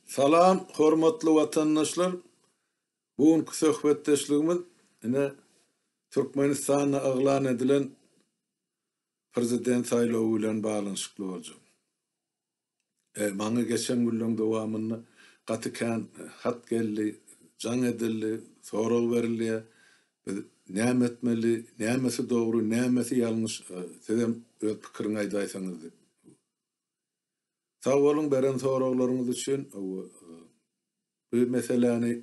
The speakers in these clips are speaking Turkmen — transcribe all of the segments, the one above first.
Salam hormatly watandaşlar! Bu günki söhbetdeşligimiz ine Türkmenistanda yglan edilen prezident saýlawy bilen baglanyşykly boljak. Maňa geçen günleň dowamynda gaty kän hat geldi, jaň edildi, sorag berilýär. Biz näme etmeli, nämesi dogry, nämesi ýalňyş, sizem öz pikiriňi aýdaýsaňyz diýip. Sag boluň beren soraglaryňyz üçin. Bu meseläni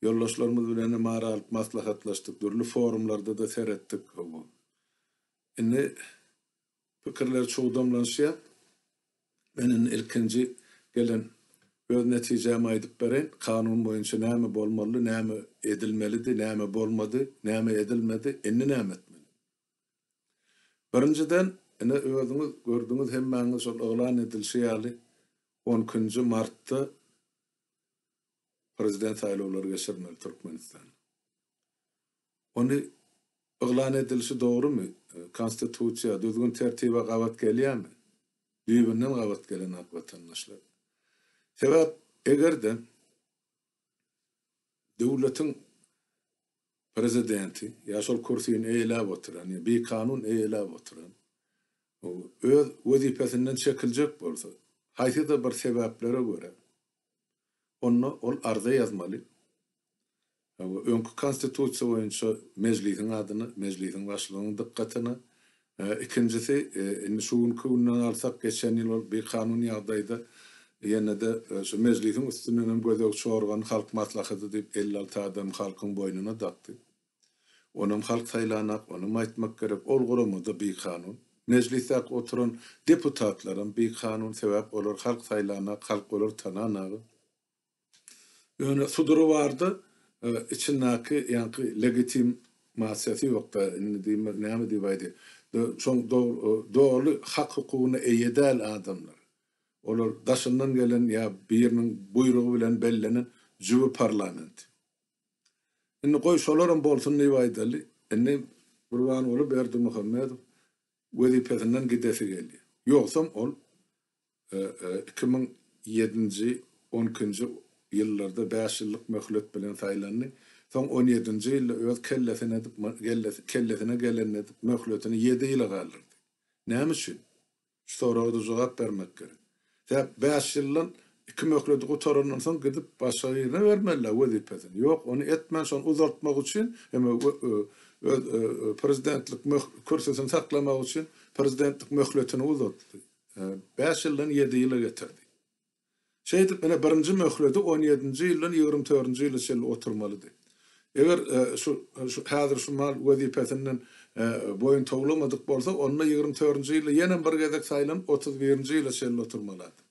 ýoldaşlarymyz bilen hem ara alyp maslahatlaşdyk, dürli forumlarda-da seretdik. Indi Pikirler çugdamlanyşýar. Men indi ilkinji gelen öz netijämi aýdyp bereýin. Kanun boýunça näme bolmalydy, näme edilmelidi, näme bolmady, näme edilmedi, indi näme etmeli? Birinjiden, ine özüňiz gördüňiz hemmäňiz şol yglan edilişi ýaly on ikinji martda prezident saýlawlary geçirmeli Türkmenistanda. Ony yglan edilişi dogrumy? Konstitusiýa, düzgün-tertibe gabat gelýärmi? Düýbünden gabat gelenok watandaşlar. Sebäp eger-de döwletiň prezidenti ýa şol kürsini eýeläp oturan ýa bikanun eýeläp oturan öz wezipesinden çekiljek bolsa, haýsyda bir sebäplere görä, onda ol arza ýazmaly. Öňki Konstitusiýa boýunça Mejlisiň adyna, Mejlisiň başlygynyň dykgatyna. Ikinjisi, indi şu günki günden alsak, geçen ýyl ol bikanun ýagdaýda ýene-de şu Mejlisiň üstünden hem gözegçi organy Halk Maslahaty diýip 56 adamy halkyň boýnuna dakdy. Onam halk saýlanak, onam aýtmak gerek, ol gurama-da bikanun. Mejlisdäki oturan deputatlaram bikanun, sebäp olar halk saýlanak, halk olary tananagy. Ýöne sudury bardy, içindäki ýaňky legitimasiýasy ýokda, indi diýmek näme diýip aýdaý, şoň doly hak-hukugyna eýe däl adamlar. Olar daşyndan gelen ýa biriniň buýrugy bilen bellenen jübi parlament. Indi goý şolaram bolsun diýip aýdaly. Indi Gurbanguly Berdimuhamedow wezipesinden gidesi gelýär. Ýogsam ol 2007-nji, on ikinji ýyllarda bäş ýyllyk möhlet bilen saýlandy. Soň on ýedinji ýylda öz kellesine edip, kellesine gelenini edip, möhletini ýedi ýyla galdyrdy. Näme üçin? Şu soraga-da jogap bermek gerek. Sebäp bäş ýyldan iki möhleti gutarandan soň gidip başga birine bermeli-dä wezipesini. Ýok, ony etmän şony uzaltmak üçin hem öz prezidentlik kürsüsini saklamak üçin prezidentlik möhletini uzatdy. Bäş ýyldan ýedi ýyla getirdi. Şeýdip, ine, birinji möhleti on ýedinji ýyldan 24 dördünji ýyla çenli oturmalydy. Eger şu häzir şu mal wezipesinden boýun towlamadyk bolsa, onda 24 dördünji ýylda ýenem bir gezek saýlanyp, 31-nji ýyla çenli oturmalydy.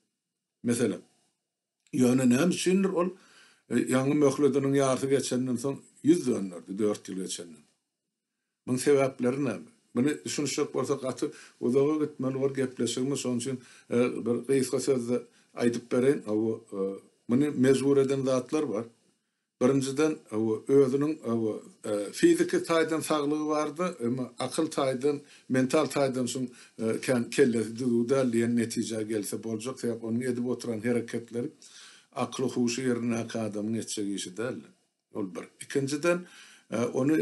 Meselem. Ýöne näme üçindir ol ýaňy möhlediniň ýarysy geçenden soň ýüz dönderdi, dört ýyl geçenden. Muň sebäpleri näme? Muny düşünişjek bolsak gaty uzaga gitmeli bor gepleşigimiz, şonuň üçin bir gysga sözde aýdyp bereýin. Hawa, muny mejbur eden zatlar bar. Birinjiden, hawa, özüniň, hawa, fiziki taýdan saglygy bardy, emma akyl taýdan, mental taýdan şuň kän kellesi düzüw däl diýen netijä gelse boljak, sebäp onuň edip oturan hereketleri akyly-huşy ýerindäki adamyň etjek işi däldi. Ol bir. Ikinjiden, ony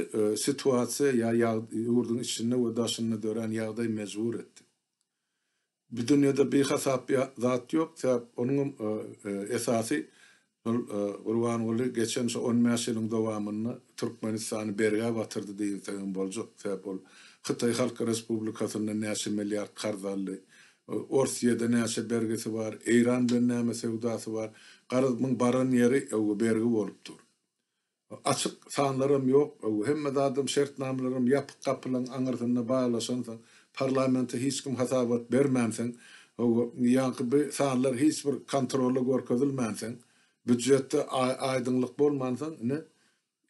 situasiýa ýa ýurduň içinde we daşynda dörän ýagdaý mejbur etdi. Bu dünýede bihasap zat ýok, sebäp onuňam esasy şol Gurbanguly geçen şu on bäş ýylyň dowamynda Türkmenistany bergä batyrdy diýilsegem boljak, sebäp ol Hytaý Halk Respublikasyndan näçe milliard karz aldy, Orsýede näçe bergisi bar, Eýran bilen näme söwdasy bar, garaz muň baran ýeri öwgi bergi bolup dur. Açyk sanlaram ýok, öwgi hemme zadam şertnamalaram ýapyk gapylaň aňyrsynda baglaşansoň, parlamente hiç kim hasabat bermänsoň, öwgi ýaňky bi sanlar hiç bir kontrolda görkezilmänsoň, býudjetde aýdyňlyk bolmansoň ine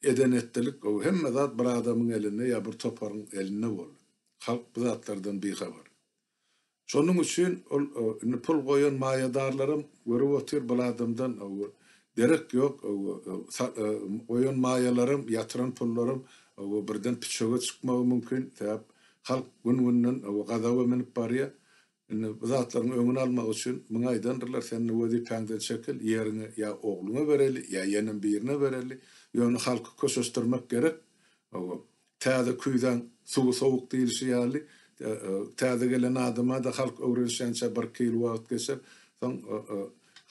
eden-etdilik öwgi hemme zat bir adamyň elinde ýa bir toparyň elinde boldy. Halk bu zatlardan bihabar. Şonuň üçin ol indi pul goýan maýadarlaram görüp otyr bul adamdan derek ýok goýan maýalaram ýatyran pullaram birden püçege çykmagy mümkin sebäp halk gün günden gazaba münüp barýar. Indi bu zatlaryň öňüni almak üçin muňa aýdandyrlar, sen indi wezipäňden çekil, ýeriňi ýa ogluňa bereli, ýa ýenem birine bereli. Ýöne halky köşeşdirmek gerek. Hawa, täze küýzäň suwy sowuk diýlişi ýaly, täze gelen adama-da halk öwrenişýänçä birki ýyl wagt geçer. Soň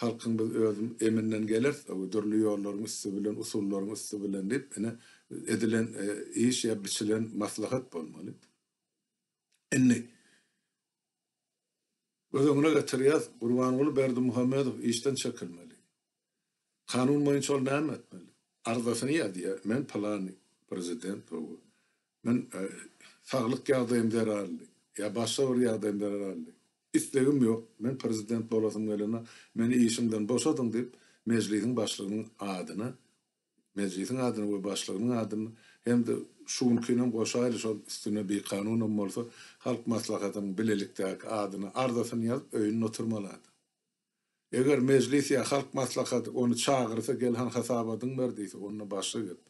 halkyň biz özüm eminden geleris, dürli ýollaryň üsti bilen, usullaryň üsti bilen diýip, ine, edilen iş ýa biçilen maslahat bolmaly. Indi göz öňüne getirýäs, Gurbanguly Berdimuhamedow işden çekilmeli. Kanun boýunça ol näme etmeli? Arzasyny ýazýar, men pylany prezident, men saglyk ýagdaýym zerarly ýa başga bir ýagdaýym zerarly, islegim ýok, men prezident bolasym gelenok, meni işimden boşadyň diýip, Mejlisiň başlygynyň adyna Mejlisiň adyna we başlygynyň adyna hem-de şu günkinem goşaýly şol üstüne bikanunam bolsa Halk Maslahatynyň bilelikdäki adyna arzasyny ýazyp öýünde oturmaly adam. Eger Mejlis ýa Halk Maslahaty ony çagyrsa gel han hasabadyňy ber diýse onda başga gep.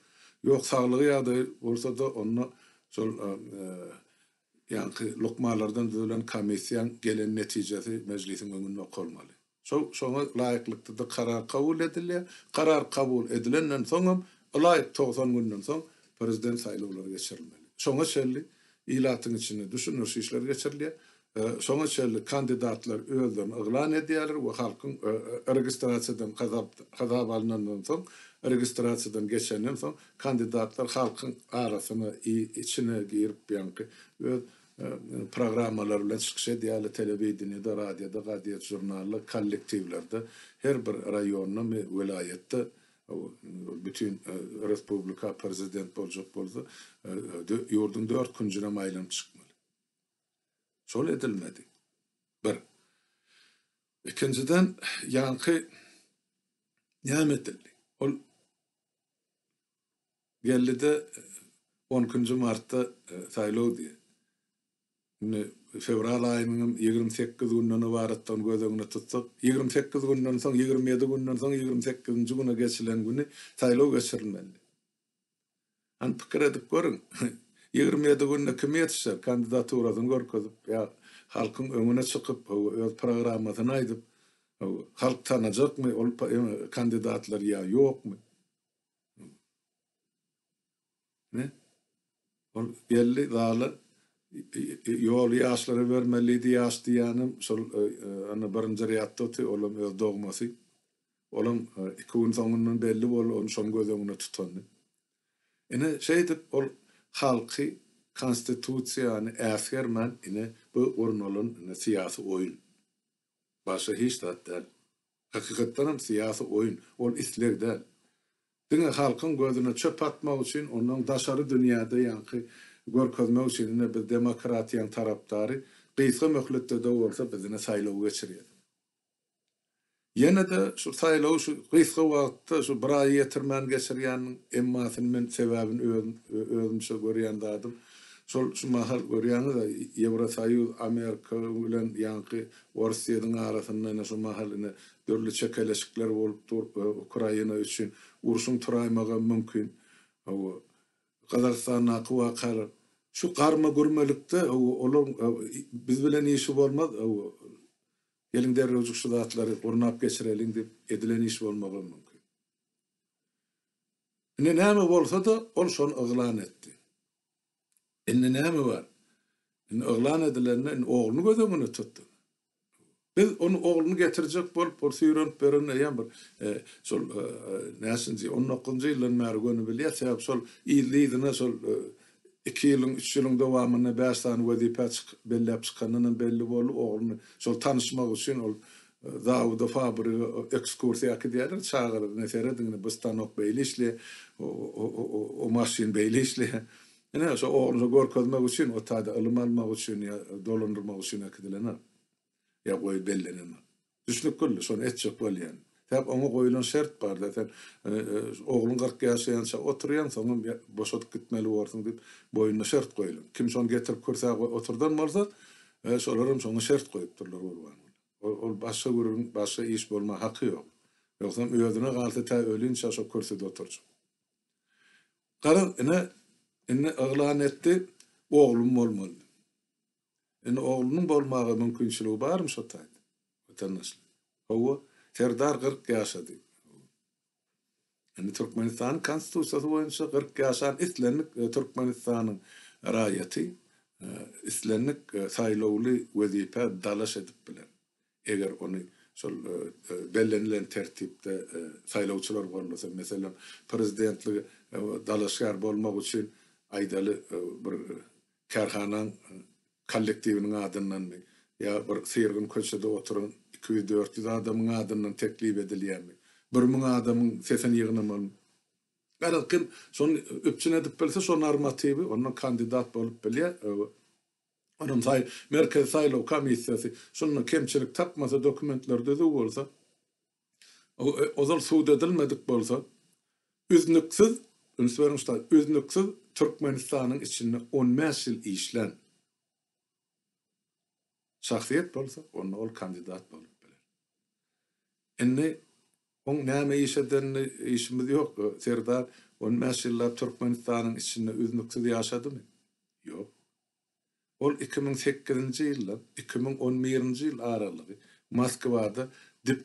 Ýok saglygy ýagdaýy bolsada onda şol ýaňky lukmanlardan düzülen komissiýaň gelen netijesi Mejlisiň öňünde okalmaly. Şo şoňa laýyklykda-da karar kabul edilýär. Karar kabul edilenden soňam ylaýyk 90 günden soň prezident saýlawlary geçirilmeli. Şoňa çenli ilatyň içinde düşündiriş işleri geçirilýär. Şoňa çenli kandidatlar özlerini yglan edýärler we halkyň registrasiýadan hasap alnandan soň, registrasiýadan geçenden soň kandidatlar halkyň arasyna, içine girip ýaňky öz Programmalar bilen çykyş edýärler, telewideniýede, radioda, gazet, žurnalda, kollektiwlerde, her bir raýondamy, welaýatda bütin respublika prezident boljak bolsa, ýurduň dört künjünem aýlanyp çykmaly. Şol edilmedi. Bir. Ikinjiden, ýaňky näme edildi? Ol Geldi-de, on ikinji martda saýlaw diýýär. Indi fewral aýynyňam 28 günden ybaratdygyny göz öňünde tutsak, 28 günden soň, 27 günden soň 28-nji güne geçilen güni saýlaw geçirilmeli. Hany pikir edip görüň, 27 günde kim ýetişer, kandidaturasyny görkezip ýa halkyň öňüne çykyp, öz programmasyny aýdyp, halk tanajakmy ol kandidatlary ýa ýokmy? Ne? Ol geldi zala ýoly ýaşlara bermelidi ýaş diýýänim şol ana birinji rýadda otyr olam öz dogmasy. Olam iki gün soňundan belli boldy ony şony göz öňüne tutany. Ine şeýdip ol halky konstitusiýany äsgermän ine bu gurnalan ine syýasy oýun. Başga hiç zat däl. Hakykatdanam syýasy oýun, ol isleg däl. Diňe halkyň gözüne çöp atmak üçin, ondan daşary dünýäde ýaňky görkezmek üçin ine biz demokratiýaň tarapdary, gysga möhletde-de bolsa biz ine saýlaw geçirýäs. Ýene-de şu saýlawy şu gysga wagtda şu bir aýy ýetirmän geçirýäniň emmasyny men sebäbini özümçe görýän zadym şol şu mahal görýäňiz-ä Ýewrosoýuz Amerika bilen ýaňky Orsýetiň arasynda ine şu mahal ine dürli çekeleşikler bolup dur Ukraina üçin urşuň turaýmagam mümkin. Hawa Gazagystandaky wakalar şu garma-gürmelikde hawa olaryň biz bilen işi bolmaz hawa geliň derrewjik şu zatlary gurnap geçireliň diýip edilen iş bolmagam mümkin. Indi näme bolsa-da ol şony yglan etdi. Indi näme bar? Indi yglan edilende indi ogluny göz öňünde tutdy. Biz ony ogluny getirjek bolup, ol süýrenip ýörenini eýýäm bir şol näçinji, on dokuzynjy ýyldan bäri göni bilýäs. Sebäbi şol yzly-yzyna şol iki ýylyň, üç ýylyň dowamynda bäş sany wezipä çyk belläp çykandanam belli boldy. Ogluny şol tanyşmak üçin ol zawoda, fabrige ekskursiýa äkidýärler çagalary. Ine serediň, ine bu stanok beýle işleýär, o maşyn beýle işleýär. Ine, şo ogluny görkezmek üçin, o taýda ylym almak üçin ýa dolandyrmak üçin äkidilenok. Ýa goýy bellenenok. Düşnükli, şony etjek bolýan. Sebäp oňa goýulan şert bar-da, sen ogluň 40 ýaşaýança oturýaň, soňam boşadyp gitmeli borsuň diýip, boýnuna şert goýlan. Kim şony getirip kürsä oturdan bolsa, şolaram şoňa şert goýupdyrlar Gurbanguly. Ol başga gürrüň, başga iş bolma haky ýok. Ýogsam özüne galsa tä ölinçä şo kürsüde oturjak. Garaz, ine, indi yglan etdi, oglum bolmaly. Indi oglunyň bolmaga mümkinçiligi barmy şo taýda? Watandaşlar. Hawa, Serdar 40 ýaşady. Indi Türkmenistanyň Konstitusiýasy boýunça 40 ýaşan islendik Türkmenistanyň raýaty islendik saýlawly wezipä dalaş edip biler. Eger ony şol bellenilen tertipde saýlawçylar gollasa, meselem, prezidentlige dalaşgär bolmak üçin aýdaly bir kärhanaň kollektiwiniň adyndanmy ýa bir syrgyn köçede oturan 200-400 adamyň adyndan teklip edilýärmi, 1000 adamyň sesini ýygnamalymy? Garaz, kim şony üpjün edip bilse, şo normatiwi, onda kandidat bolup bilýär. Onuň saý Merkezi saýlaw komissiýasy şunda kemçilik tapmasa, dokumentler düzüw bolsa, ozal sud edilmedik bolsa, üznüksiz, üns beriň şu taý, üznüksiz Türkmenistanyň içinde 15 ýyl işlän şahsyýet bolsa, onda ol kandidat bolup biler. Indi oň näme iş edenini işimiz ýok. Serdar 15 ýyllap Türkmenistanyň içinde üznüksiz ýaşadymy? Ýok. Ol 2008-nji ýyldan 2011-nji ýyl aralygy Moskwada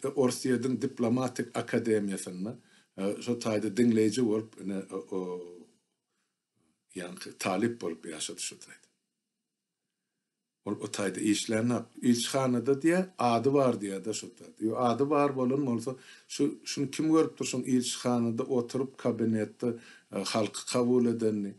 Orsýetiň diplomatik akademiýasynda şo taýda diňleýji bolup ine ýaňky talyp bolup ýaşady şo taýda. Ol o taýda işlänok. Ilçihanada diýýär, ady bar diýýär-de şo taýda. Ýok, ady bar bolan bolsa, şu şuny kim görüpdir şuň ilçihanada oturyp kabinetde halky kabul edenini,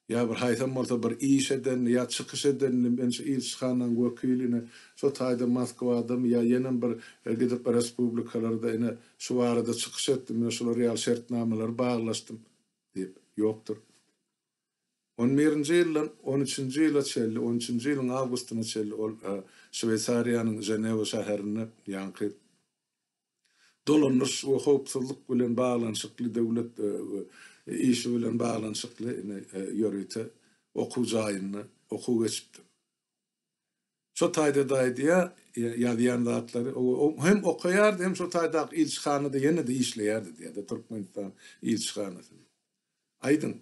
ýa bir haýsam bolsa bir iş edenini, ýa çykyş edenini, men şu ilçihanaň wekili ine şo taýda Moskwadamy ýa ýenem bir gidip respublikalarda ine şu barada çykyş etdim, ine şular ýaly şertnamalary baglaşdym diýip, ýokdur. On birinji ýyldan on üçünji ýyla çenli, on üçünji ýylyň awgustyna çenli ol Şweýsariýanyň Ženewa şäherinde ýaňky dolandyryş we howpsuzlyk bilen baglanyşykly döwlet işi bilen baglanyşykly ýörite okuw jaýynda okuw geçipdir. Şo taýda-da aýdýar, ýazýan zatlary, hem okaýardy, hem şo taýdaky ilçihanada ýene-de işleýärdi diýýär-de, Türkmenistan ilçihanasynda. Aýdyň,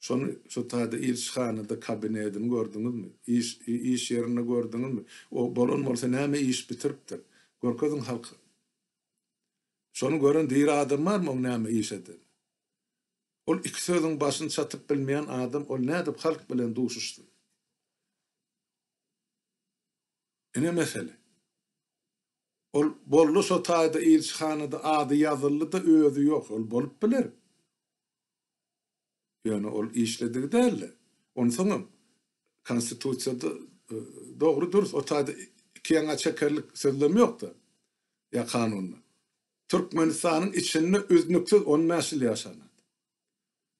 şony şo taýda ilçihanada kabinedini gördüňizmi? Iş, iş ýerinde gördüňizmi? O bolan bolsa näme iş bitiripdir? Görkeziň halka. Şony gören diri adam barmy oň näme iş edenini? Ol iki sözüň başyny çatyp bilmeýän adam ol nädip halk bilen duşuşsyn? Ine mesele. Ol boldy şo taýda ilçihanada ady ýazyldy-da özi ýok. Ol bolup biler. Ýöne ol işledigi däldi. Onsoňam konstitusiýada dogry dürs o taýda iki ýaňa çekerlik sözlem ýok-da ýa kanunda. Türkmenistanyň içinde üznüksiz 15 ýyl ýaşan adam.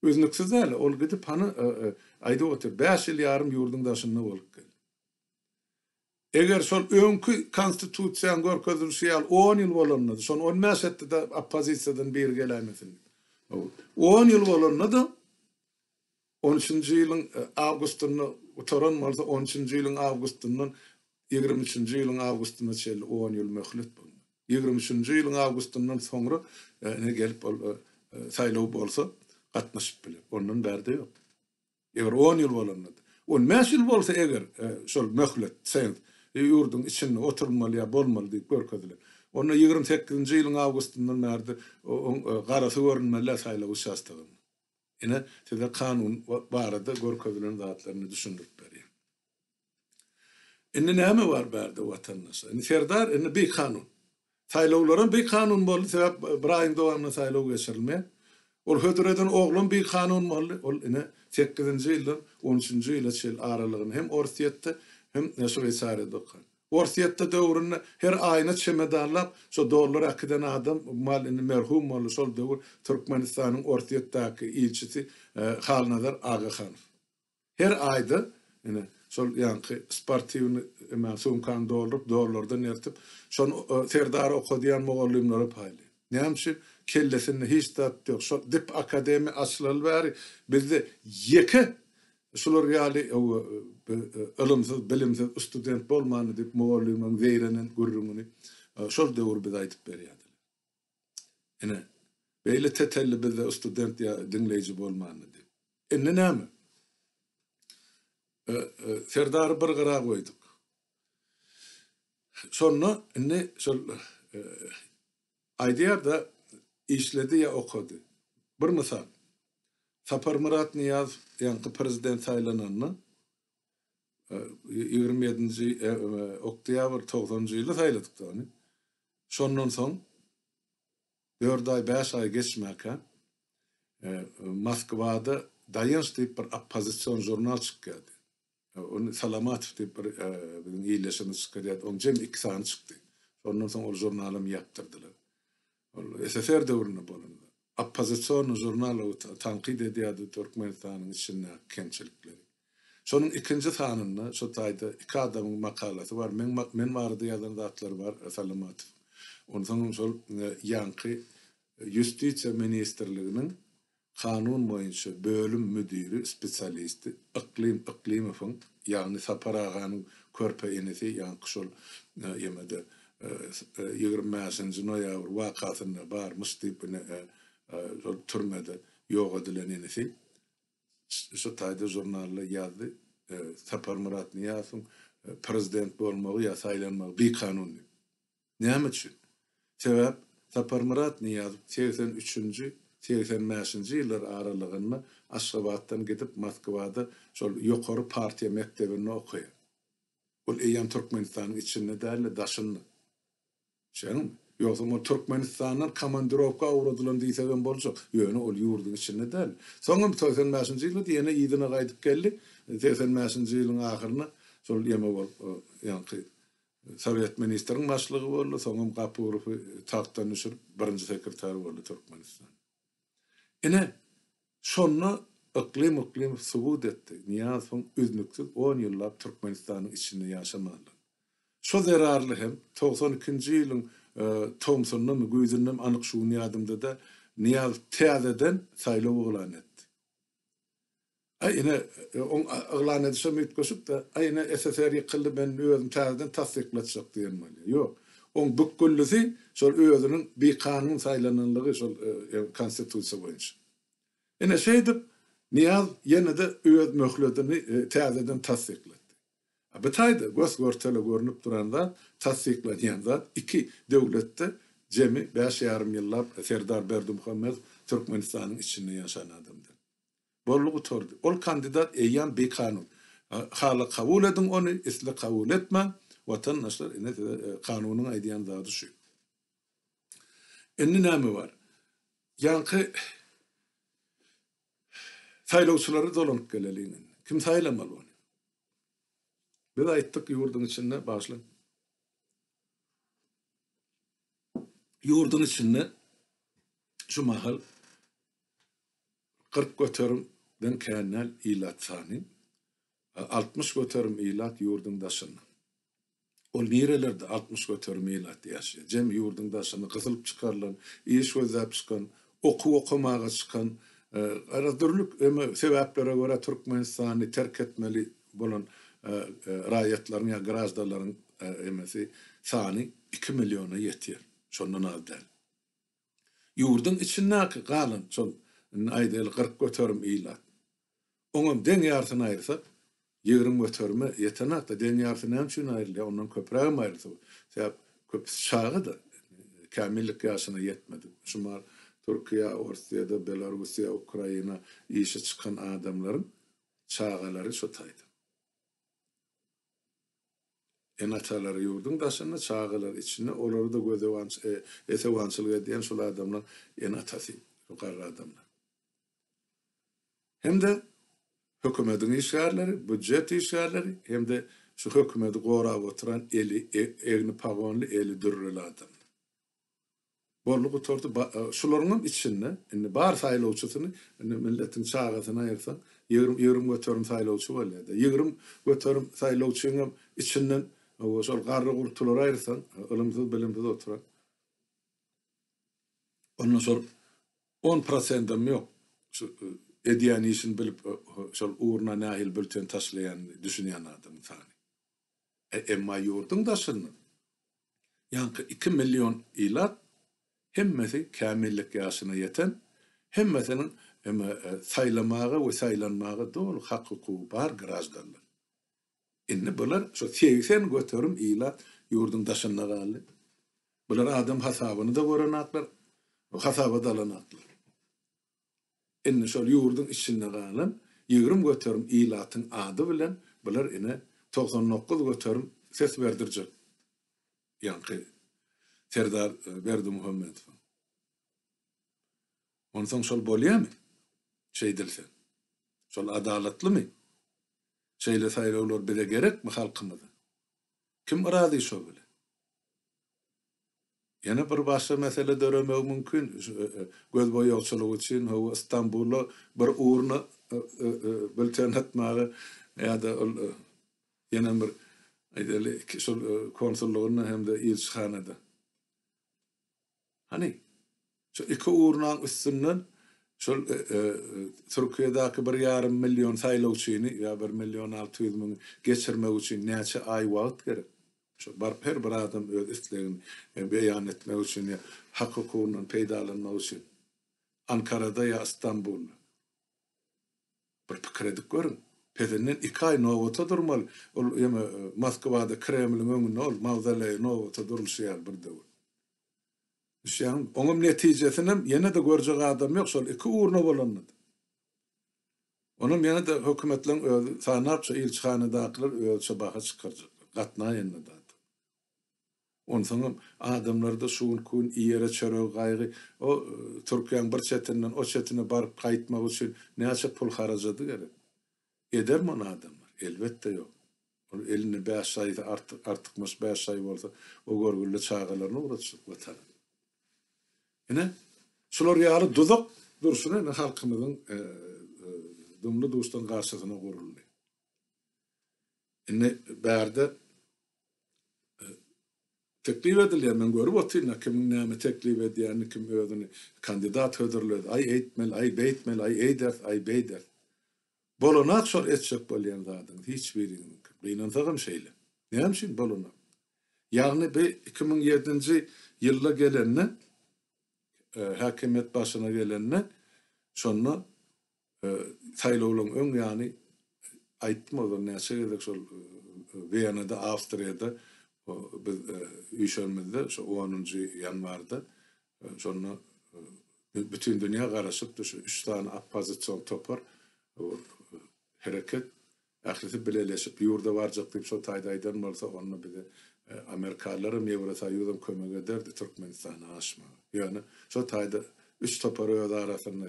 Üznüksiz däl, ol gidip hany aýdyp otyr, bäş ýyl ýarym ýurduň daşynda bolup geldi. Eger şol öňki konstitusiýanyň görkezilişi ýaly on ýyl bolanda-da, şony on bäş etdi-de oppozisiýadan biri geläýmesin diýip. On ýyl bolanda-da, on üçünji ýylyň awgustynda gutaran bolsa, on üçünji ýylyň awgustyndan ýigrimi üçünji ýylyň awgustyna çenli on ýyl möhlet bolmaly. Ýigrimi üçünji ýylyň awgustyndan soňra ine gelip ol saýlaw bolsa gatnaşyp biler. Ondan bärde ýok. Eger on ýyl bolanda-da. On bäş ýyl bolsa eger şol möhlet, sens, ýurduň içinde oturylmaly ýa bolmaly diýip görkezilen. Onda ýigrimi sekizinji ýylyň awgustyndan bärde oň garasy görünmeli-dä saýlaw uçastogynda. Ine, size kanun barada görkezilen zatlaryny düşündirip berýän. Indi näme bar bärde watandaşlar? Indi Serdar indi bikanun. Saýlawlaram bikanun boldy, sebäp bir aýyň dowamynda saýlaw geçirilmeýär. Ol hödür eden oglam bikanun boldy. Ol ine sekizinji ýyldan on üçünji ýyla çenli aralygyny hem Orsýetde, hem Şweýsariýada okan. Orsýetde döwründe her aýyna çemedanlap şo dollar äkiden adam mal indi merhum boldy şol döwür Türkmenistanyň Orsýetdäki ilçisi Halnazar Agahanow. Her aýda ine şol ýaňky sportiwnyý eme sumkany dolduryp dollardan eritip şony Serdary okadýan mugallymlara paýlaýar. Näme üçin? Kellesinde hiç zat ýok. Şol dip akademiýa açylaly bäri bizde ýeke şular ýaly ylymsyz, bilimsiz student bolmandy diýip mugallymlaryň zeýrenen gürrüňini şol döwür bize aýdyp berýärdiler. Ine, beýle tetelli bizde student ýa diňleýji bolmandy diýip. Indi näme? Serdary bir gyra goýduk. Şonda indi şol aýdýar-da, işledi ýa okady. Bir mysal, Saparmyrat Nyýazow ýaňky prezident saýlananda, 27-nji oktýabr togsanynjy ýylda saýladyk-da ony. Şondan soň dört aý, bäş aý geçmäkä Moskwada Daýanç diýip bir oppozision žurnal çykýardy. Ony Salamatow diýip bir biziň ildeşimiz çykarýardy. Onuň jemi iki sany çykdy. Şondan soň ol žurnalam ýapdyrdylar. Ol SSR döwründe bolan zat. Oppozisionnyý žurnal tankyt edýärdi Türkmenistanyň içindäki kemçilikleri. Şonuň ikinji sanynda şo taýda iki adamyň makalasy bar. Meň men barada ýazan zatlary bar Salamatowyň. Onsoňam şol ýaňky Ýustisiýa ministrliginiň Kanun boýunça bölüm müdiri, spesialisti Yklym Yklymowyň, ýagny Sapar aganyň körpe inisi, ýaňky şol ýemede 25-nji noýabr wakasynda barmyş diýip ine şol türmede ýok edilen inisi şu taýda žurnalda ýazdy, Saparmyrat Nyýazowyň prezident bolmagy ýa saýlanmagy bikanun diýip. Näme üçin? Sebäp Saparmyrat Nyýazow 83-nji, 85-nji ýyllar aralygynda Aşgabatdan gidip Moskwada şol ýokary partiýa mekdebinde okaýar. Ol eýýäm Türkmenistanyň içinde däl-de daşynda. Şeňmi? Ýogsam ol Türkmenistandan komandirowka ugradylan diýsegem boljak. Ýöne ol ýurduň içinde däl. Soňam 85-nji ýylda ýene yzyna gaýdyp geldi. 85-nji ýylyň ahyrynda şol ýeme bolup ýaňky Sowet ministriň başlygy boldy, soňam Gapurowy tagtdan düşürip, birinji sekretar boldy Türkmenistan. Ine, şonda Yklym Yklymow subut etdi, Nyýazowyň üznüksiz on ýyllap Türkmenistanyň içinde ýaşamanlygyny. Şo zerarly hem 92-nji ýylyň tomsundamy, güýzündemi, anyk şu gün ýadymda däl, Nyýazow täzeden saýlaw yglan etdi. Aý ine, oň yglan edişem üýtgeşik-dä. Aý ine, SSR ýykyldy, men özüm täzeden tassyklatjak diýen bolýar. Ýok. Oň bükgüldisi şol özüniň bikanun saýlananlygy şol konstitusiýa boýunça. Ine şeýdip, Nyýaz ýene-de öz möhletini täzeden tassyklatdy. A bu taýda gös-görtele görnüp duran zat, tassyklanýan zat, iki döwletde jemi bäş ýarym ýyllap Serdar Berdimuhamedow Türkmenistanyň içinde ýaşan adam däl. Boldy gutardy. Ol kandidat eýýäm bikanun. Hala kabul ediň ony, isle kabul etmäň, watandaşlar ine size kanunyň aýdýan zady şu. Indi näme bar? Ýaňky saýlawçylara dolanyp geleliň indi. Kim saýlamaly ony? Biz aýtdyk ýurduň içinde bagyşlaň. Ýurduň içinde şu mahal 40 göterimden kän däl ilat sany, 60 göterim ilat ýurduň daşynda. Ol nirelerde 60 göterim ilat ýaşaýar? Jem ýurduň daşynda gysylyp çykarylan, iş gözläp çykan, okuw okamaga çykan, garaz dürli sebäplere görä Türkmenistany terk etmeli bolan raýatlaryň ýa graždanlaryň emesi sany 2 milliona ýetýär. Şondan az däl. Ýurduň içindäki galan şol indi aýdaýly 40 göterim ilat. Oňam deň ýarsyny aýyrsak, 20 göterime ýetenok-da, deň ýarysy näme üçin aýrylýar, ondan köprägem aýrylsa bolar. Sebäp köpüsi çaga-da, kämillik ýaşyna ýetmedik. Şumal Türkiýä, Orsýede, Belarussiýa, Ukraina işe çykan adamlaryň çagalary şo taýda. Ene-atalary ýurduň daşynda, çagalary içinde, olary-da gözewanç, esewançylyk edýän şol adamlaryň ene-atasy, şo garry adamlar. Hem-de hökümediň işgärleri, býujet işgärleri hem-de şu hökümedi gorap oturan eli egni pagonly, eli dürreli adamlar. Boldy gutardy. Şularyňam içinde indi bar saýlawçysyny indi milletiň çagasyny aýyrsaň 20 20 göterim saýlawçy bolýar-da. 20 göterim saýlawçyňam içinden şol garry gurtulary aýyrsaň, ylymsyz bilimsiz oturan. Ondan şol 10 prosendem ýok. Şu edýän işini bilip, şol ugruna nähili bülten taşlaýanyny düşünýän adamyň sany. Emma ýurduň daşynda ýaňky 2 million ilat hemmesi kämillik ýaşyna ýeten, hemmesiniň saýlamaga we saýlanmaga doly hak-hukugy bar graždanlar. Indi bular şu 80 göterim ilat. ýurduň daşynda galdy. Bular adam hasabyny-da görenaklar, hasaba-da alanaklar. Indi şol ýurduň içinde galan 20% ilatyň ady bilen bular ine 99% ses berdirjek. Ýaňky Serdar Berdimuhamedowyň. Onsoň şol bolýamy? Şeýdilse. Şol adalatlymy? Şeýle saýlawlar bize gerekmi halkymyza? Kim yrazy şo bilen? Ýene bir başga mesele döremegi mümkin, göz boýagçylygy üçin hawa Stambula bir urna bülten atmaga ýa-da ol ýene bir aýdaly şol konsullygynda hem-de ilçihanada. Hany, şu iki urnaň üstünden şol Türkiýedäki bir ýarym million saýlawçyny ýa bir million 600 müňi geçirmek üçin näçe aý wagt gerek? Şo baryp her bir adam öz islegini beýan etmek üçin ýa hak-hukugyndan peýdalanmak üçin Ankarada ýa Stambulda. Bir pikir edip görüň. Pesinden iki aý nobata durmaly. Ol ýeme Moskwada Kremliň öňünde ol mawzoleýe nobata durulşy ýaly bir döwür. Düşýäňmi? Oňam netijesinem ýene-de görjek adam ýok şol iki urna bolanda-da. Onam ýene-de hökümetleň özi sanap şo ilçihanadakylar özüçe baha çykarjaklar. Gatnaýanda-da adam. Onsoňam adamlarda şu günki gün iýere çöregi gaýgy, o Türkiýäň bir çetinden o çetine baryp gaýtmak üçin näçe pul harajady gerek? Edermi ony adamlar? Elbetde ýok. Ol elinde bäş şaýsy artyk, artykmaç bäş şaý bolsa, o görgüli çagalaryny ugratjak Watana. Ine, şular ýaly duzak durşuna ine halkymyzyň dumly-duşdan garşysyna guruldy. Indi bärde teklip edilýär, men görüp otyryn, kimiň näme teklip edýänini, kim özüni kandidat hödürledi, aý eýtmeli, aý beýtmeli, aý eýderis, aý beýderis. Bolanak şol etjek bolýan zadyňyz hiç biriňiziňki. Gynansagam şeýle. Näme üçin bolanak? Ýagny bi 2007-nji ýylda gelende, häkimiýet başyna gelende, şonda Saýlawlaryň öň ýany aýtdym ozal näçe gezek şol Wenada, Awstriýada biz üýşenimizde şo onunjy ýanwarda şonda bütin dünýä garaşypdy şu üç sany oppozision topar hereket Ählisi bileleşip ýurda barjak diýip şo taýda aýdan bolsa onda bize Amerikalylaram Ýewrosoýuzam kömek ederdi Türkmenistana aşmaga. Ýöne şo taýda üç topar öz arasynda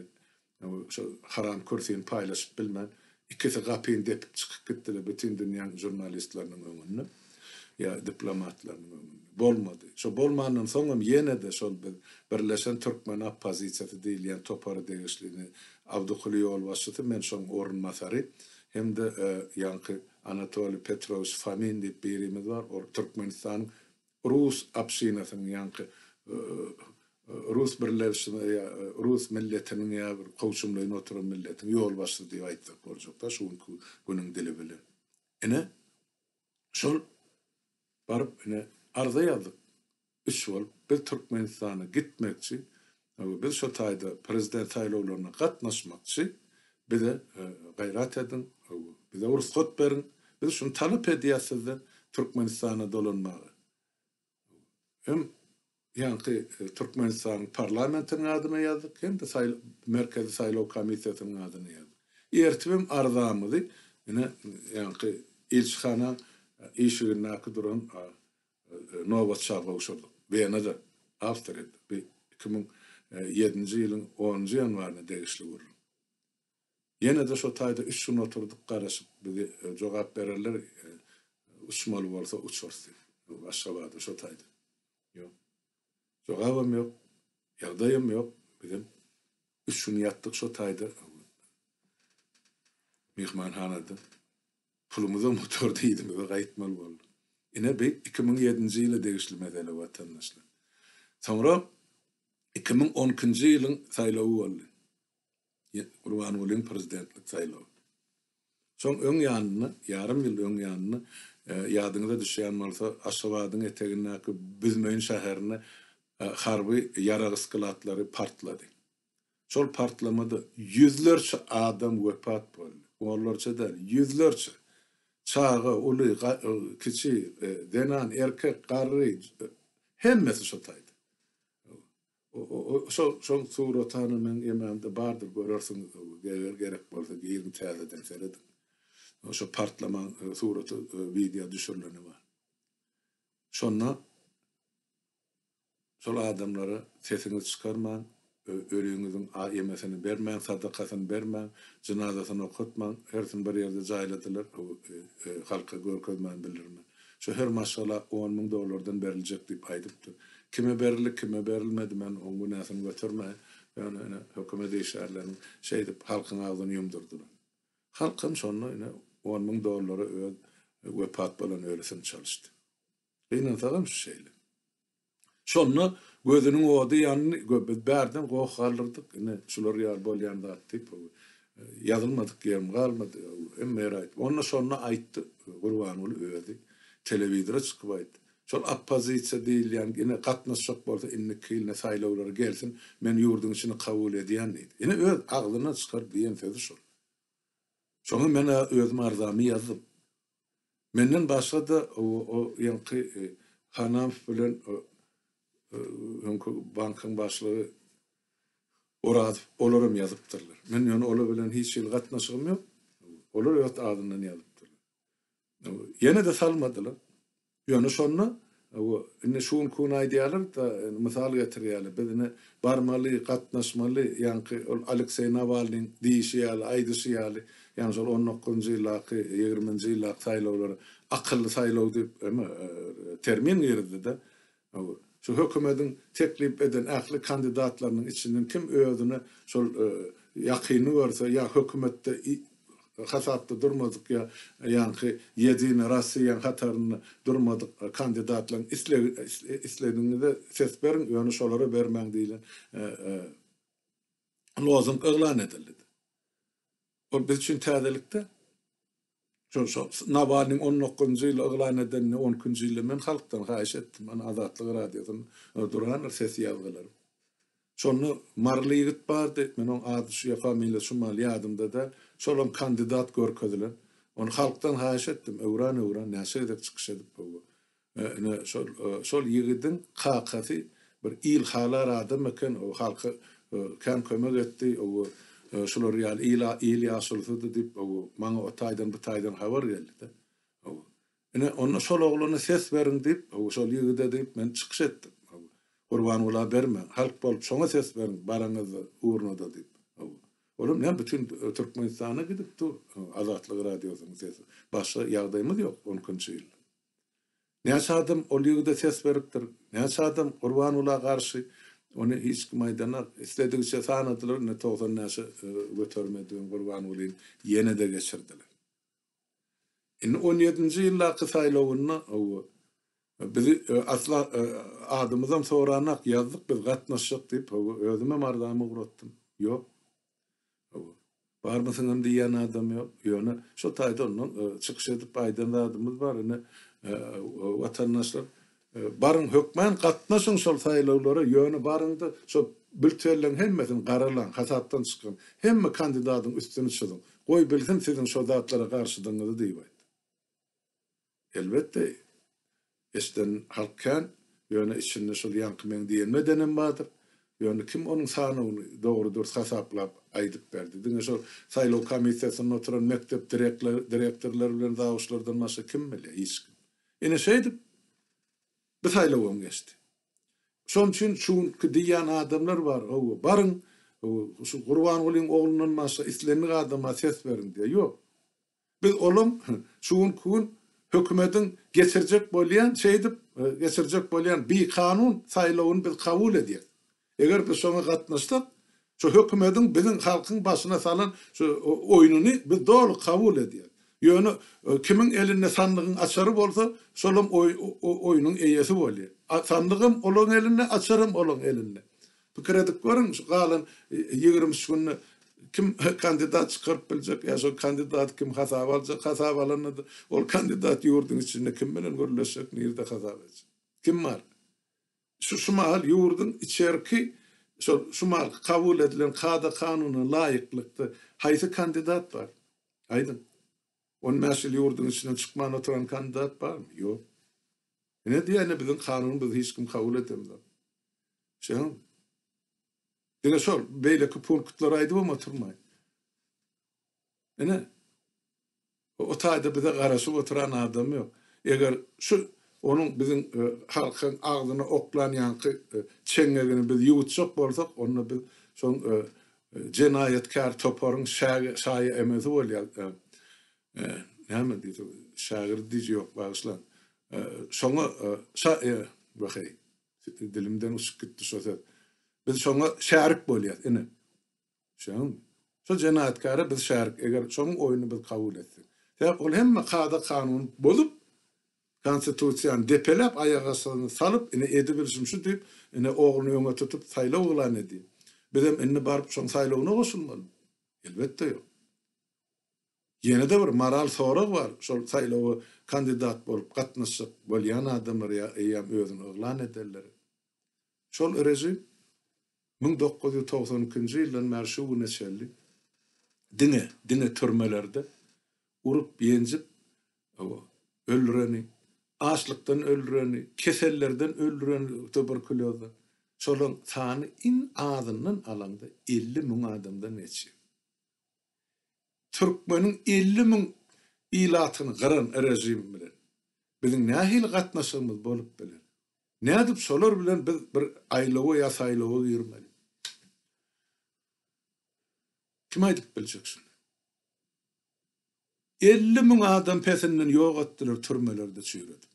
şo haram kürsini paýlaşyp bilmän ikisi gapyny depip çykyp gitdiler bütin dünýäň žurnalistleriniň öňünde ýa diplomatlarynyň öňünde. Bolmady. Şo bolmandan soňam ýene-de şol biz Birleşen Türkmen oppozisiýasy diýilýän topara degişli Abdykuly ýolbaşçysy, men şoň orunbasary hem-de ýaňky Anatoliý Petrowiç Fomin diýip birimiz bar, ol Türkmenistanyň rus obşinasynyň ýaňky rus birleşme ýa rus milletiniň ýa bir kowçumlaýyn oturan milletiň ýolbaşçysy diýip aýtsak boljak-da şu günki günüň dili bilen. Ine, şol baryp ine arza ýazdyk. Üç bolup biz Türkmenistana gitmekçi, biz şo taýda prezident saýlawlaryna gatnaşmakçy, bize gaýrat ediň, bize rugsat beriň, biz şuny talap edýäs sizden Türkmenistana dolanmaga. Hem ýaňky Türkmenistanyň parlamentiniň adyna ýazdyk, hem-de Merkezi saýlaw komissiýasynyň adyna ýazdyk. Ertibem arzamyzy ine ýaňky ilçihanaň işigindäki duran nobatça gowşurdyk. Wenada, Awstriýada, bu 2007-nji ýylyň onunjy ýanwaryna degişli gürrüň. Ýene-de şo taýda üç gün oturdyk garaşyp, bizi jogap bererler, uçmaly bolsa uçarys diýip. Aşgabada şo taýda. Ýok. Jogabam ýok, ýagdaýam ýok. Bizem üç gün ýatdyk şo taýda myhmanhanada. Pulumyzam gutardy yzymyza gaýtmaly boldy. Ine bi 2007-nji ýyla degişli mesele watandaşlar. Soňra 2012-nji ýylyň saýlawy boldy. Gurbangulyň prezidentlik saýlawy. Şoň öň ýanynda, ýarym ýyl öň ýanynda ýadyňyza düşýän bolsa Aşgabadyň etegindäki Büzmeýin şäherinde harby ýarag sklatlary partlady. Şol partlamada ýüzlerçe adam wepat boldy. Onlarça däl, ýüzlerçe. Çaga, uly, kiçi, zenan, erkek, garry, hemmesi şo taýda. Şo şoň suratany meň emämde bardyr görersiňiz eger gerek bolsa giriň täzeden serediň. Şo partlamaň suraty wideo düşürileni bar. Şonda Şol adamlara sesiňizi çykarmaň, öliňiziň emesini bermäň, sadakasyny bermäň, jynazasyny okatmaň, hersini bir ýerde jaýladylar, halka görkezmän bildirmän. Şo her maşgala 10 müň dollardan beriljek diýip aýdypdyr. Kime berildi, kime berilmedi, men oň günäsini götermäýin. Ýöne ine, hökümet işgärleriniň şeýdip halkyň agzyny ýumdurdylar. Halkam şonda ine on müň dollara öz wepat bolan ölüsini çalyşdy. Gynansagam şu şeýle. Şonda gözüniň ody ýandy, biz bärden goh galdyrdyk, ine şular ýaly bolýan zat diýip, ýazylmadyk ýerim galmady, hemme ýere aýtdy. Onda şonda aýtdy Gurbanguly özi, telewizora çykyp aýtdy. Şol oppozisiýa diýilýän ine gatnaşjak bolsa indiki ýyl ine saýlawlara gelsin, men ýurduň içini kabul edýän diýdi. Ine öz agzyndan çykaryp diýen sözi şol. Şoňa men-ä özüm arzamy ýazdym. Menden başga-da o ýaňky Hanamow bilen öňki bankyň başlygy Orazow olaram ýazypdyrlar. Men ýöne olar bilen hiç hili gatnaşygym ýok. Olar öz adyndan ýazypdyrlar. Ýene-de salmadylar. Ýöne şonda indi şu günki gün aýdýarlar-da, mysal getirýärler, biz ine barmaly, gatnaşmaly, ýaňky ol Alekseý Nawalnyň diýşi ýaly, aýdyşy ýaly, ýagny şol on dokuzynjy ýyldaky, ýigriminji ýyldaky saýlawlara akylly saýlaw diýip eme termin girizdi-de. Şu hökümediň teklip eden ähli kandidatlarynyň içinden kim özüne şol ýakynyny görse ýa hökümetde hasapda durmadyk ýa ýaňky Ýedina Rossiýaň hatarynda durmadyk kandidatlaryň isledigiňize ses beriň, ýöne şolara bermäň diýlen lozung yglan edildi. Ol biz üçin täzelik däl. Şol şol Nawalnyň on dokuzynjy ýyly yglan edenini on ikinji ýylda men halkdan haýyş etdim. Ana Azatlyk radiosynda durandyr ses ýazgylarym. Şonda maryly ýigit bardy, men oň ady şu ýa familiýasy şu mahaly ýadymda däl. Şolam kandidat görkezilen. Ony halkdan haýyş etdim, öwran-öwran näçe gezek çykyş edip Ine, şol, şol ýigidiň kakasy bir ilhalar adam eken, o halka kän kömek etdi, o şular ýaly il, il ýaşulusydy diýip, o maňa o taýdan, bu taýdan habar geldi-de. O, ine, onda şol oglana ses beriň diýip, o şol ýigide diýip men çykyş etdim. O, Gurbangula bermäň, halk bolup şoňa ses beriň, baraňyzda ugruna-da diýip. O, olam näme bütin Türkmenistana gidip dur, Azatlyk radiosynyň sesi. Başga ýagdaýymyz ýok on ikinji ýylda. Näçe adam ol ýigide ses beripdir, näçe adam Gurbangula garşy, ony hiç kim aýdanok. Isledigiçe sanadylar, ine 90 näçe göterim ediben Gurbangulyny ýene-de geçirdiler. Indi on ýedinji ýyldaky saýlawynda hawa, bizi asla adymyzam soranak, ýazdyk biz gatnaşjak diýip, hawa, özümem arzamy ugratdym. Ýok. Hawa. Barmysyňam diýýän adam ýok. Ýöne şo taýda ondan çykyş edip aýdan zadymyz bar. Ine, watandaşlar, baryň hökmän gatnaşyň şol saýlawlara, ýöne baryň-da şo bültelleň hemmesini garalaň, hasapdan çykyň. Hemme kandidatyň üstüni çyzyň. Goý bilsin siziň şo zatlara garşydygyňyzy diýip aýtdy. Elbetde, eşiden halk kän, ýöne içinde şol ýaňky meň diýenime edenem bardyr. Ýöne kim onuň sanawyny dogry-dürs hasaplap aýdyp berdi? Diňe şol saýlaw komissiýasynda oturan mekdep direktorlary bilen zawuçlardan başga kim bilýär? Hiç kim. Ine şeýdip, bu saýlawam geçdi. Şonuň üçin şu günki diýýän adamlar bar, hawa, baryň, şu Gurbangulyň oglundan başga islendik adama ses beriň diýýär. Ýok. Biz olaň şu günki gün hökümediň geçirjek bolýan, şeýdip geçirjek bolýan bikanun saýlawyny biz kabul edýäs. Eger biz şoňa gatnaşsak, şu hökümediň biziň halkyň başyna salan şu oýnuny biz doly kabul edýäs. Ýöne kimiň elinde sandygyň açary bolsa, şolam oýnuň eýesi bolýar. Sandygam olaň elinde, açaram olaň elinde. Pikir edip görüň, şu galan 23 günde kim kandidat çykaryp biljek, ýa şol kandidaty kim hasaba aljak, hasaba alanda-da ol kandidat ýurduň içinde kim bilen gürleşjek, nirde hasap etjek? Kim bar? Şu şu mahal ýurduň içerki şol şu mahalky kabul edilen kada-kanuna laýyklykda haýsy kandidat bar? Aýdyň. 15 ýyl ýurduň içinden çykman oturan kandidat barmy? Ýok. Ine diýýär, ine biziň kanunymyzy hiç kim kabul edemzok. Şeýle. Diňe şol, beýleki punktlary aýdybam oturmaýyn. Ine, o taýda bize garaşyp oturan adam ýok. Eger şu onuň biziň halkyň agzyna oklan ýaňky çeňňegini biz ýuwutjak bolsak, onda biz şoň jenaýatkär toparyň şaýy emesi bolýar. Näme diýdi? Şägirdi diýji ýok, bagyşlaň. Şoňa şa weheý. Dilimden uçup gitdi şo söz. Biz şoňa şärik bolýas, ine. Şoň şo jenaýatkäre biz şärik, eger şoň oýnuny biz kabul etsek. Sebäp ol hemme kada-kanuny bozup, konstitusiýany depeläp, aýak aşagyna salyp, ine edibilşim şu diýip, ine ogluny öňe tutup saýlaw yglan edýär. Bizem indi baryp şoň saýlawyna goşulmalymy? Elbetde ýok. Ýene-de bir moral sorag bar, şol saýlawa kandidat bolup gatnaşjak bolýan adamlar ýa eýýäm özüni yglan edenler. Şol režim 1992-nji ýyldan bäri şu güne çenli diňe, diňe türmelerde urup-ýenjip, hawa, öldüreni, açlykdan öldüreni, kesellerden öldüreni, tuberkulýozdan, şolaryň sany iň azyndan alaňda 50 müň adamdan geçýär. Türkmeniň 50 müň ilatyny gyran režim bilen biziň nähili gatnaşygymyz bolup biler? Nädip şolar bilen biz bir aýlawa ýa saýlawa girmeli? Kim aýdyp biljek şuny? 50 müň adam pesinden ýok etdiler türmelerde çüýredip.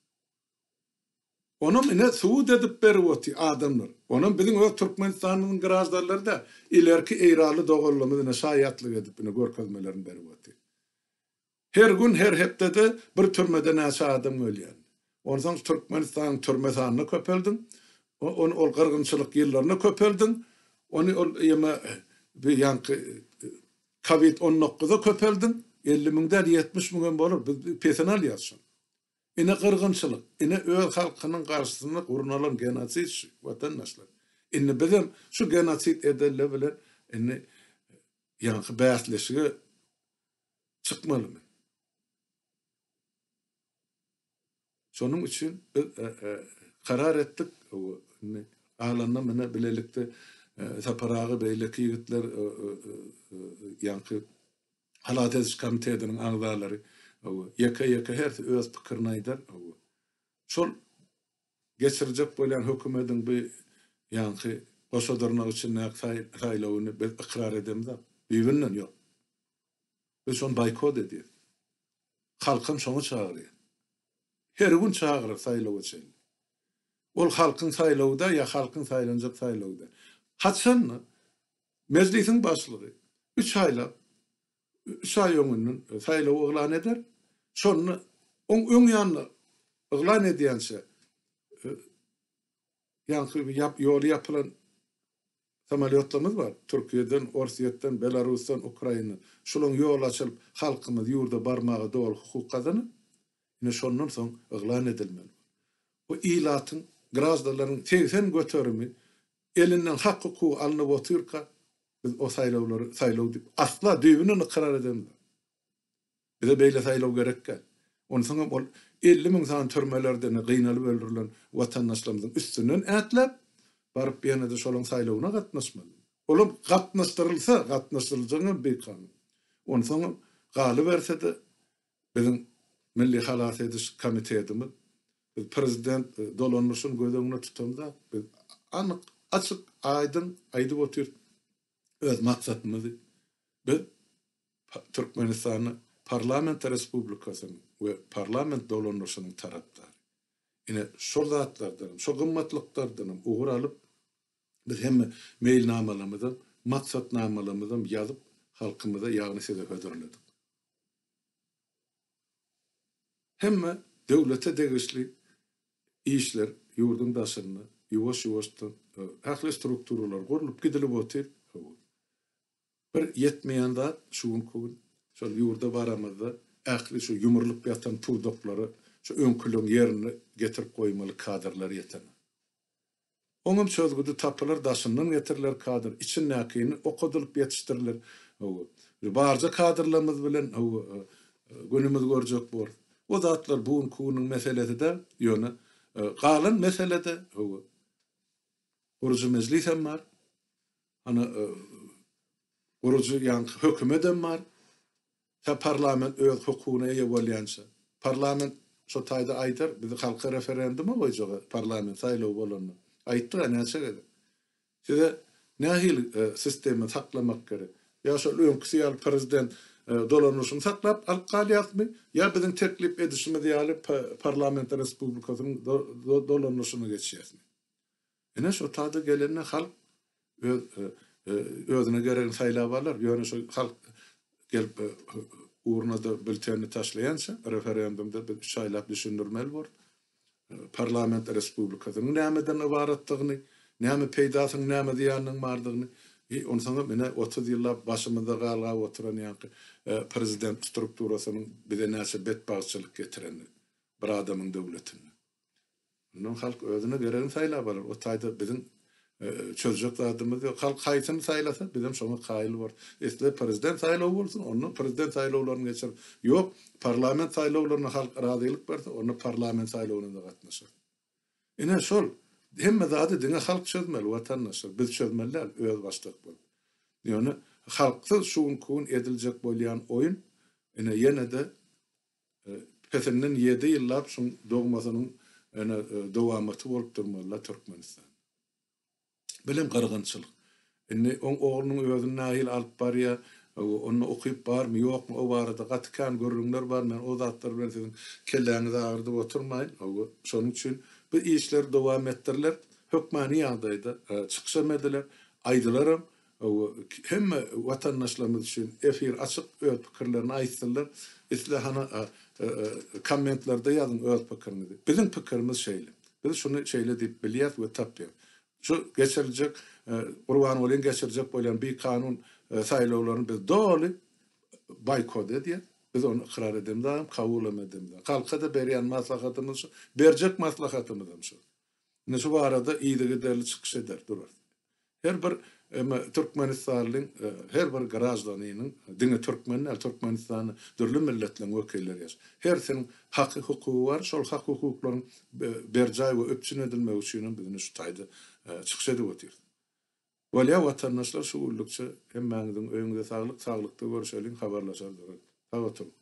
Onam ine subut edip berip otyr adamlar. Onam biziň öz Türkmenistanymyzyň graždanlary däl, ilerki eýranly doganlarymyz ine şaýatlyk edip ine görkezmelerini berip otyr. Her gün her hepdede bir türmede näçe adam ölýän. Onsoň Türkmenistanyň türme sanyny köpeldiň. Ony ol gyrgynçylyk ýyllaryna köpeldiň. Ony ol ýeme bir ýaňky kowid on dokuza köpeldiň. 50 müň däl 70 müňem bolar. Biz pesini alýas şony. Ine gyrgynçylyk, ine öz halkynyň garşysyna gurnalan genosid şu, watandaşlar. Indi bizem şu genosid edenler bilen indi ýaňky bäsleşige çykmalymy? Şonuň üçin biz karar etdik, indi galanyny mine bilelikde Sapar aga beýleki ýigitler ýaňky Halas ediş komitetiniň agzalary ýeke-ýeke hersi öz pikirini aýdar. Şol geçirjek bolýan hökümediň bu ýaňky goşa dyrnak içindäki saýlawyny biz ykrar edemzok. Düýbünden ýok. Biz şony boýkot edýäs. Halkam şoňa çagyrýar. Her gün çagyrar saýlawa çenli. Ol halkyň saýlawy-da ýa halkyň saýlanjak saýlawy-da. Haçan-da Mejlisiň başlygy üç aýlap, üç aý öňünden saýlaw yglan eder. Şonda oň öň ýanynda yglan edýänçä ýaňky ýoly ýapylan samolýotlarymyz bar. Türkiýeden, Orsýetden, Belarusdan, Ukrainadan. Şolaryň ýoly açylyp, halkymyz ýurda barmaga doly hukuk gazanar. Ine şondan soň yglan edilmeli. Bu ilatyň, graždanlaryň 80 göterimi Elinden hak-hukugy alnyp otyrka, biz o saýlawlary saýlaw diýip asla düýbünden ykrar edemzok. Bize beýle saýlaw gerek däl. Onsoňam ol 50 müň sany türmelerde ine gynalyp öldürilen watandaşlarymyzyň üstünden ätläp, baryp ýene-de şolaň saýlawyna gatnaşmaly. Olam gatnaşdyrylsa, gatnaşdyryljagyňam bikanun. Onsoňam galyberse-de Biziň Milli halas ediş komitetimiz, biz prezident dolandyryşyny göz öňünde tutamzok, biz anyk, açyk, aýdyň aýdyp otyrys öz maksatymyzy. Biz Türkmenistanda parlament respublikasynyň we parlament dolandyryşynyň tarapdary. Ine, şol zatlardanam, şo gymmatlyklardanam ugur alyp, biz hemme meýilnamalarymyzam, maksatnamalarymyzam ýazyp, halkymyza, ýagny size hödürledik. Hemme döwlete degişli işler ýurduň daşynda ýuwaş-ýuwaşdan ähli strukturalar gurlup gidilip otyr. Bir ýetmeýän zat şu günki gün şol ýurda baramyzda ähli şu ýumrulyp ýatan pudaklary şu öňküleň ýerine getirip goýmaly kadrlar ýetenok. Oňam çözgüdi tapylar, daşyndan getiriler kadr, içindäkini okadylyp ýetişdiriler. Hawa. Barja kadrlarymyz bilen, hawa, Günümizi görjek borus. O zatlar bu günki günüň meselesi däl. Ýöne galan meselede hawa gurujy mejlisem bar. Ana gurujy ýaňky hökümetem bar. Tä parlament öz hukugyna eýe bolýança. Parlament şo taýda aýdar, bizi halka referenduma goýjaga parlament saýlawy bolanda. Aýtdyga näçe gezek. Size nähili sistema saklamak gerek? Ýa şol öňküsi ýaly prezident dolanyşyny saklap alyp galýasmy? Ýa biziň teklip edişimiz ýaly parlament respublikasynyň dolanyşyna geçýäsmi? Ine şo tada gelende halk öz özüne geregini saýlap alar. Ýöne şo halk gelip urnada bültenini taşlaýança referendumda biz üç aýlap düşündirmeli borus. Parlament respublikasynyň nämeden ybaratdygyny, näme peýdasynyň, näme zyýanynyň bardygyny. I onsoňam ine 30 ýyllap başymyzda galgap oturan ýaňky prezident strukturasynyň bize näçe betbagtçylyk getirenini bir adamyň döwletinde. Ondan halk özüne geregini saýlap alar. O taýda biziň çözjek zadymyz ýok. Halk haýsyny saýlasa, bizem şoňa kaýyl borus. Isle prezident saýlawy bolsun, onda prezident saýlawlaryny geçirer. Ýok, parlament saýlawlaryna halk razylyk berse, onda parlament saýlawyna-da gatnaşar. Ine şol. Hemme zady diňe halk çözmeli, watandaşlar. Biz çözmeli däl, özbaşdak bolup. Ýöne halksyz şu günki gün ediljek bolýan oýun, ine ýene-de Pesinden ýedi ýyllap şuň dogmasynyň ene dowamaty bolup durmalyda Türkmenistan. Bilim gyrgynçylyk. Indi oň oglunyň özüni nähili alyp barýa, onda ukyp barmy ýokmy o barada gaty kän gürrüňler bar men o zatlar bilen siziň kelläňizi agyrdyp oturmaýyn. Şonuň üçin bu işler dowam etdiriler. Hökmany ýagdaýda çykyşam ediler, aýdylaram. Hemme watandaşlarymyz üçin efir açyk öz pikirlerini aýtsynlar. Isle hany kommentlerde ýazyň öz pikiriňizi. Biziň pikirimiz şeýle. Biz şuny şeýle diýip bilýäs we tapýas. Şu geçiriljek Gurbangulyň geçirjek bolýan bikanun saýlawlaryny biz doly boýkot edýäs. Biz ony ykrar edemzagam, kabulam edemzok. Halka-da berýän maslahatymyz şu, berjek maslahatymyzam şu. Indi şu barada yzygiderli çykyş eder durarys. Her bir türkmenistanlyň, her bir graždanynyň, diňe türkmen däl, Türkmenistanda dürli milletleriň wekilleri ýaşaýar. Hersiniň haky-hukugy bar. Şol hak-hukuklaryň berjaý we üpjün edilmegi üçin hem biz indi şu taýda çykyş edip otyrys. Bolýar, watandaşlar, şu günlükçe hemmäňiziň öýüňize saglyk, saglykda görşeliň, habarlaşar durarys. Sag oturyň.